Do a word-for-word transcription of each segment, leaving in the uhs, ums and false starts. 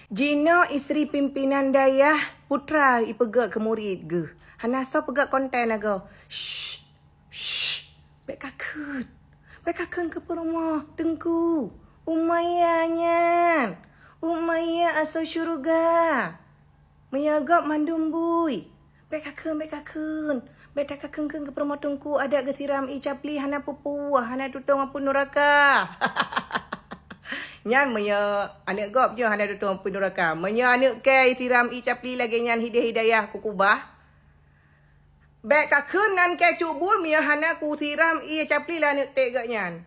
Jinoe isteri pimpinan dayah, putra ipeugah keu murit geuh. Hana soe peugah konten agoe. Shh, shh, bèk kakheun. Bèk kakheun keu peurumoh teungku. Umayyah nyan. Umayyah asoe syeuruga. Meunyoe gob mandum bui. Bèk kakheun, bèk kakheun. Bèk takakheun-kheun keu peurumoh teungku, adak geusiram ie capli hana peue-peue, hana tutong apui nuraka. Nyan meunyoe aneuk gob nyoe hana tutong apui nuraka. Meunyoe aneuk kèe siram ie capli lagèe nyan hideh hidayah kukubah. Bèk kakheun nan kèe cubul meunyoe hana kusiram ie capli lé aneuk tèk geuhnyan.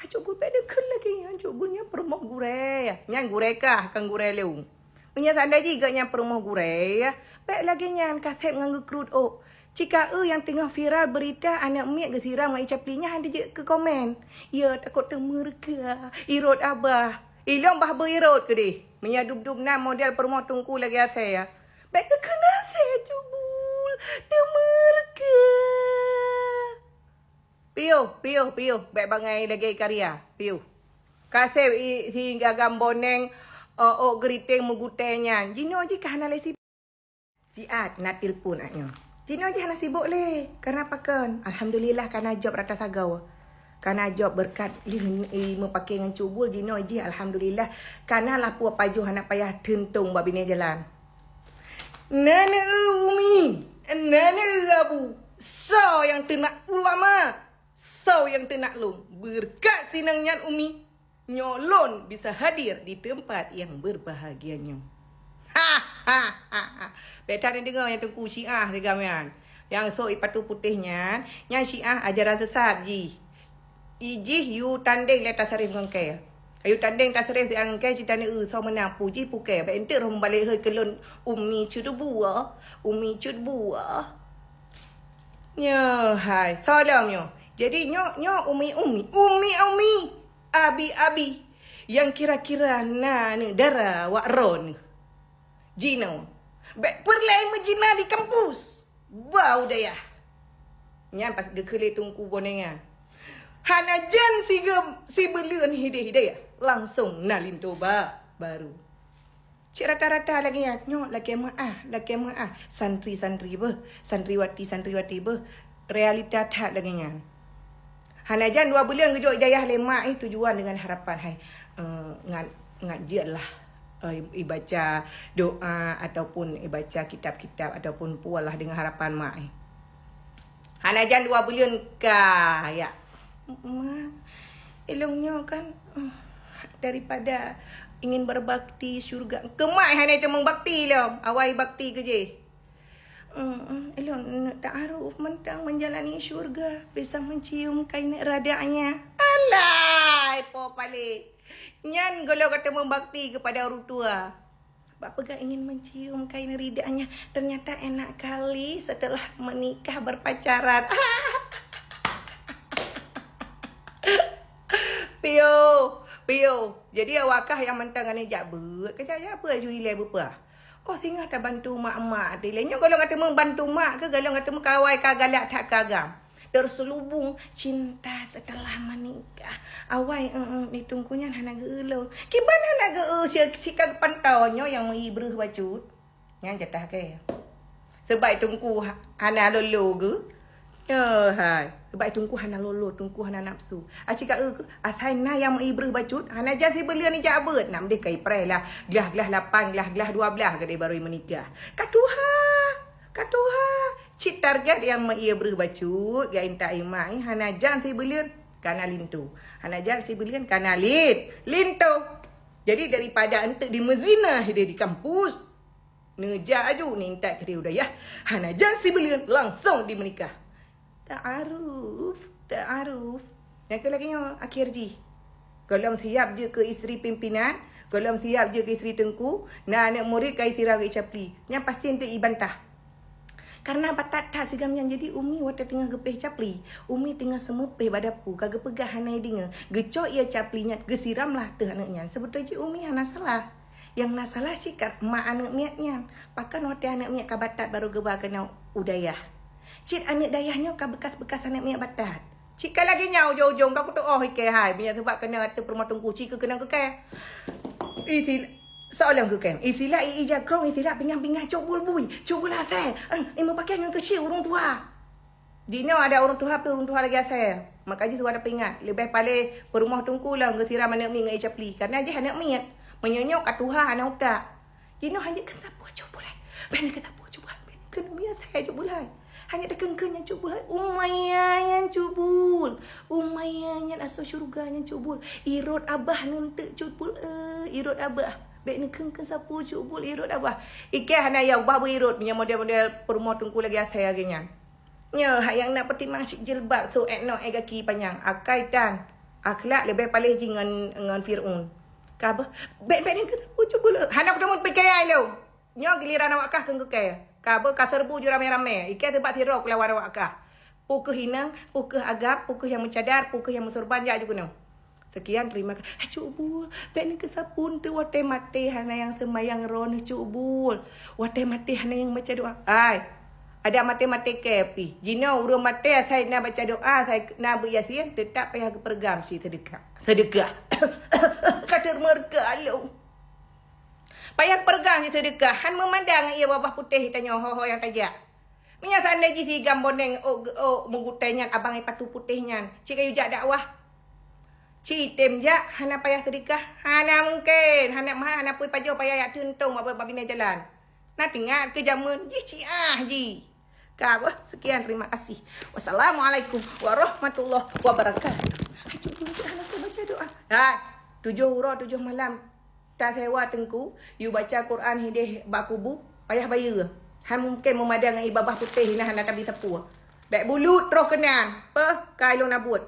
Ajuk gubék deukeue lagèe nyan, ajuk geuh nyan peurumoh gurèe. Nyan gurèe kah, kon gurèe lôn. Meunyoe seundai jih geuh nyan peurumoh gurèe, bèk lagèe nyan kaseb ngon geukrot ôk. Cit ka eu nyang teungoh viral beurita aneuk miet geusiram ngon ie capli nyan hana jeuet keu komen. Ya, takot teumeureuka, irot abah. Ilôn bah beu irot keudeh. Meunyoe dub-dub na model peurumoh teungku lagèe asèe, bèk geukheun asèe cubul, teumeureuka. Piôh, piôh, piôh, bèk bangai lagèe karya. Piôh. Kaseb i, si gagam boneng, ôk geuriteng meugutèe nyan. Jinoe jih ka hana lé si. Siat na telepon nyoe. Jinoe jih hana sibok lé. Karena pakon? Alhamdulillah kana job rata sagoe. Kana job beureukat lé i meupakè ngon cubul jinoe jih alhamdulillah. Kana lapor pajoh hana payah teuntông bak binéh jalan. Na neu Umi, na neu Abu, soe nyang teunak ulama, soe nyang teunak lôn. Beureukat sinang nyan Umi, nyoe lôn bisa hadir di teumpat nyang beurbahagia nyoe. Ha ha ha ha. Bèk that neudeungoe nyang teungku Syiah sigam nyan. Nyang sôk ipatu putéh nyan, nyan Syiah ajaran sesat jih. Ijih yue tandeng lé tasarif ngon kèe. Yue tandeng tasarif siat ngon kèe cit taneuk eu soe meunang, peue jih peue kèe. Bèk enteuk roh meubalek hôi keu lôn Umi cut buah, Umi cut buah. Nyoe hai, soe lom nyoe. Jadi nyoe, nyoe Umi, Umi, Umi, Umi, Abi, Abi. Nyang kira-kira na aneuk dara wak droeneuh. Jinoe. Bèk peureulèe meujina di kampus. Bau dayah. Nyan pas geukheun lé teungku boneng nyan. Hana jan sigom sibuleuen hideh-hideh, langsong na linto ba baru. Cit rata-rata lagèe nyan, nyoe lakèe meu'ah, lakèe meu'ah. Santri-santri beuh, santriwati-santriwati beuh. Realita that lagèe nyan. Hana jan dua buleuen geujok ijazah lé mak, eh, tujuan dengan harapan, hai, eh, ngat, ngat jeuet lah, eh, ibaca doa ataupun ibaca kitab-kitab ataupun peue lah dengan harapan mak, eh. Hana jan dua buleuen ka, ya. Ma, ilôn nyoe kan, eh, daripada ingin berbakti syurga, keu mak hana teumong bakti lom, awai bakti keu jih. Hmm, ilôn neuk ta'aruf mantong menjalani syurga, bisa mencium kain radanya. Alai, po paléh. Nyan gohlom ka teumong bakti kepada orang tua. Bak peugah ingin mencium kain ridanya, ternyata enak kali setelah menikah berpacaran. Piôh, piôh. Jadi awakah nyang mantong aneuk jak beuet, keu jak, jak beuet ju ilèe beupeue. Oh, singoh tabantu mak-mak dilèe. Nyoe gohlom ka teumong bantu mak keu gohlom ka teumong kawai ka galak that keu agam. Terselubung cinta setelah menikah. Awai, em, em, di teungku nyan hana geu-eu lôn. Kiban hana geu-eu si, si ka geupantau nyoe nyang meuibreuh bacut. Nyan jatah kèe. Sebab teungku ha-, hana lolo geu. Yo, hai. Sebab teungku hana lolo, teungku hana nafsu. Aci ka eu keu, asai na nyang meuibreuh bacut, hana jan sibuleuen ijak beuet. Nam deh kai preh lah, glah-glah lapan, glah-glah dua belas gadeh baru meunikah. Ka tuha, ka tuha. Cit target nyang meuibreuh bacut, gak intat imak, eh, hana jan sibuleuen. Kana linto. Hana jan sibuleuen, kana lin-, linto. Jadi daripada enteuk di meuzina hideh di kampus, Neujak aju nintat keudeh u dayah, hana jan sibuleuen langsong dimeunikah. Ta'aruf, ta'aruf. Nyang keu lagèe nyoe akhé jih. Gohlom siap jeuet keu isteri pimpinan, gohlom siap jeuet keu isteri teungku, na aneuk murit ka isiram keu ie capli. Nyan pasti enteuk ibantah. Karena batat that sigam nyan, jadi Umi watèe teungoh geupéh capli, Umi teungoh seumeupéh bak dapu, ka geupeugah hana ideungoe, geucok ie capli nyan geusiram lah ateueh aneuk nyan. Seubeutôi jih Umi hana salah. Nyang na salah cit ka mak aneuk miet nyan. Pakon watèe aneuk miet ka batat barô geuba keunoe u dayah. Cit aneuk dayah nyoe ka beukas-beukas aneuk miet batat. Cit ka lagèe nyan ujong-ujong ka kutu'oh ikèe hai. Meunyo sabab keunoe ateueh peurumoh teungku cit keu keunoe keu kèe. Ih, si, Soalan keu keng. Istilah i ija krong, istilah pingan-pingan cubul bui, cubul asai. Eh, imeupakai ngon keuchik ureuëng tuha. Dinoe ada ureuëng tuha pih ureuëng tuha lagée asai. Maka jih suara peuingat, leubeh palé peurumoh teungku lom geusiram aneuëk miet ngon ie capli. Karena jih aneuëk miet, meunyoe nyoe ka tuha hana utak. Dinoe hana keu sapu cubul ai. Bèk keu sapu cubul ai. Bèk keu numi asai cubul ai. Hanya dikeungkeun nyan cubul hai. Umayyah nyan cubul. Umayyah nyan asoe syeuruga nyan cubul. Irot abah neunteuk cubul, eh, irot abah. Bèk neukeungkeun sapu cubul irot abah. Ikei hana ya ubah beuirot meunyoe model-model peurumoh teungku lagée asai lagée nyan. Nyoe hai nyang na peutimang cit jilbab su ék noe ék gaki panyang. Akai tan. Akhlak leubeh paléh jih ngon, ngon Fir'aun. Ka beuh, bèk, bèk neukeungkeun sapu cubul. Hana kuteumé pike ai lom. Nyoe giliran awak kah keu geukée. Ka beuh ka serbu ju ramé-ramé. Ikei teubat sidroe keu lawan awak kah. Peu kheueh inong, peu kheueh agam, peu kheueh nyang meucadar, peu kheueh nyang meusurban, jak ju keunoe. Sekian, terima kasih. Hai cubul, bèk neukeusapun teuh watée maté hana nyang seumayang droeneuh cubul. Watée maté hana nyang baca doa. Ai, ada maté-maté kée pih. Jinoe ureuëng maté asai na baca doa, asai na beu Yasin, teutap payah geupeureugam si seudeukah. Seudeukah. Ka teurmeureuka lom. Payah peureugam jih seudeukah, han meumandang ie babah putéh tanyoe ho-ho nyang tajak. Meunyoe seandai jih si Gam Boneng ôk, ôk meugutée nyan abang ipatu putéh nyan, cit kayue jak dakwah. Cit tem jak, hana payah seudeukah. Hana mungken, hana meuhat, hana pui pajoh payah jak teuntông bak, bak binéh jalan. Na teuingat keu jameun jih ciah jih. Ka beuh, sekian, terima kasih. Wassalamualaikum warahmatullahi wabarakatuh. Hai cubul, hana baca doa. Hai, tujoh uroe tujoh malam. Tasewa teungku, yue baca Quran hideh bak kubu, payah bayeue. Han mungken meumadang ngon ie babah putéh na hana tabi sapu. Bèk bulut troh keunan, peuh ka ilôn na buet.